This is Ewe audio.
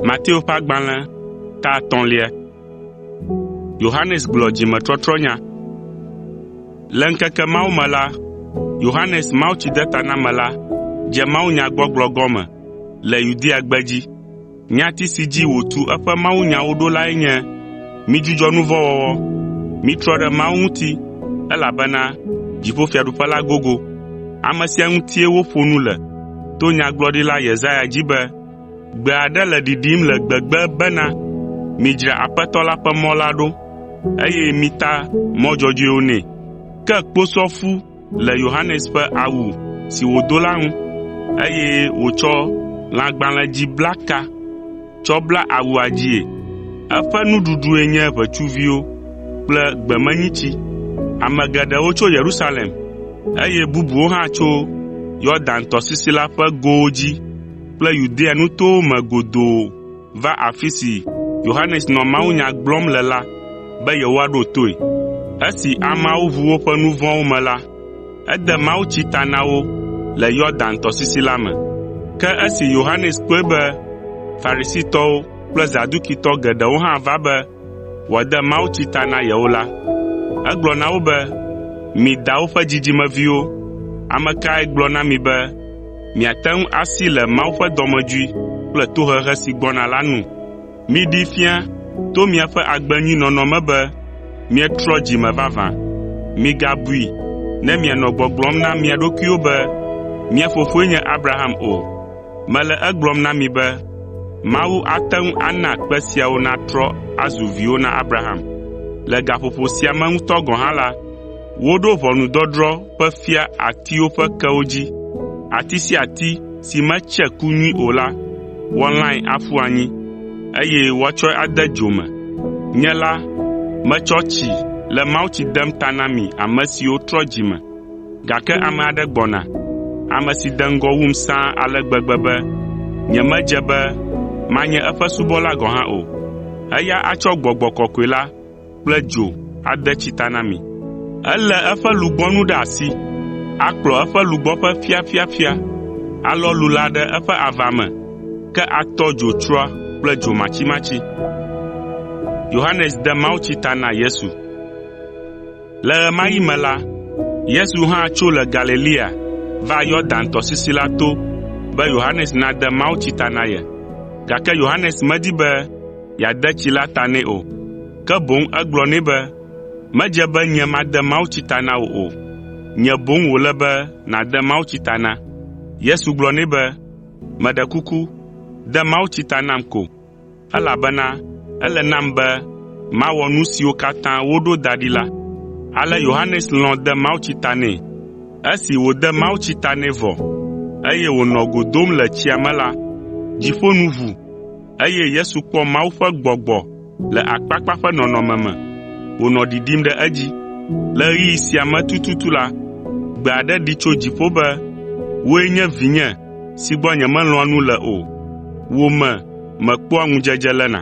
Mateo ƒe agbalẽ ta etɔ̃lia. Le ŋkeke mawo me la, Yohanes Mawutsidetanamela dze mawunyagbɔgblɔ gɔme le Yudea gbedzi. Nyati si dzi wòtu eƒe mawunyawo ɖo lae nye, “Midzudzɔ nu vɔ̃ wɔwɔ, mitrɔ ɖe Mawu ŋuti, elabena dziƒofiaɖuƒe la gogo.” Ame sia ŋutie woƒo nu le to Nyagblɔɖila Yesaya dzi be, “Gbe aɖe le ɖiɖim le gbegbe bena, ‘Midzra Aƒetɔ la ƒe mɔ la ɖo, eye mita mɔ dzɔdzɔewo nɛ.’ ” Ke kposɔfu le Yohanes ƒe awu si wòdo la ŋu, eye wòtsɔ lãgbalẽlidziblaka tsɔ bla awua dzii. Eƒe nuɖuɖue nye ʋetsuviwo kple gbemenyitsi. Ame geɖewo tso Yerusalem, eye bubuwo hã tso Yɔdan tɔsisi la ƒe gowo dzi kple Yudea nutowo me godoo va afi si Yohanes nɔ mawunya gblɔm le la be yewoaɖo toe. Esi ameawo ʋu woƒe nu vɔ̃wo me la, ede mawutsi ta na wo le Yɔdan tɔsisi la me. Ke esi Yohanes kpɔe be Farisitɔwo kple Zadukitɔ geɖewo hã va be wòade mawutsi ta na yewo la, egblɔ na wo be, “Mi dawo ƒe dzidzimeviwo! Ame kae gblɔ na mi be miate ŋu asi le Mawu ƒe dɔmedzoe kple tohehe si gbɔna la nu? Miɖee fia to miaƒe agbe nyui nɔnɔ me be mietrɔ dzi me vavã. Migabui ne mianɔ gbɔgblɔm na mia ɖokuiwo be, ‘Mía fofoe nye Abraham’ o. Mele egblɔm na mi be Mawu ate ŋu ana kpe siawo natrɔ azu viwo na Abraham. Le gaƒoƒo sia me ŋutɔ gɔ̃ hã la, woɖo ʋɔnudɔdrɔ̃ ƒe fia atiwo ƒe kewo dzi. Ati sia ati si metse ku nyui o la, woalãe aƒu anyi, eye woatsɔe ade dzo me. Nye la, metsɔ tsi le mawutsi dem ta na mi ame siwo trɔ dzi me, gake ame aɖe gbɔna, ame si de ŋgɔ wum sãa ale gbegbe be nyemedze be manye eƒe subɔla gɔ̃ hã o. Eya atsɔ Gbɔgbɔ Kɔkɔe la kple dzo ade tsi ta na mi. Elé eƒe lugbɔnu ɖe asi, akplɔ eƒe lugbɔƒe ƒiaƒiaƒia, alɔ lu la ɖe eƒe ava me, ke atɔ dzo tsroa kple dzo matsimatsi.” Le ɣe ma ɣi me la, Yesu hã tso le Galilea va Yɔdan tɔsisi la to be Yohanes nade mawutsi ta na ye. Gake Yohanes medi be yeade tsi la ta nɛ o, ke boŋ egblɔ nɛ be, “Medze be nye made mawutsi ta na wò o, nye boŋ wòle be nàde mawutsi ta na.” Yesu gblɔ nɛ be, “Meɖe kuku, de mawutsi ta nam ko, elabena ele nam be mawɔ nu siwo katã woɖo da ɖi la.” Ale Yohanes lɔ̃ de mawutsi ta nɛ. Esi wòde mawutsi ta nɛ vɔ, eye wònɔ go dom le tsia me la, dziƒo nu ʋu, eye Yesu kpɔ Mawu ƒe Gbɔgbɔ le akpakpa ƒe nɔnɔme me wònɔ ɖiɖim ɖe edzi. Le ɣeyiɣi sia me tututu la, gbe aɖe ɖi tso dziƒo be, “Wòe nye vinye si gbɔ nyemelɔ̃a nu le o, wò me mekpɔa ŋudzedze lena.”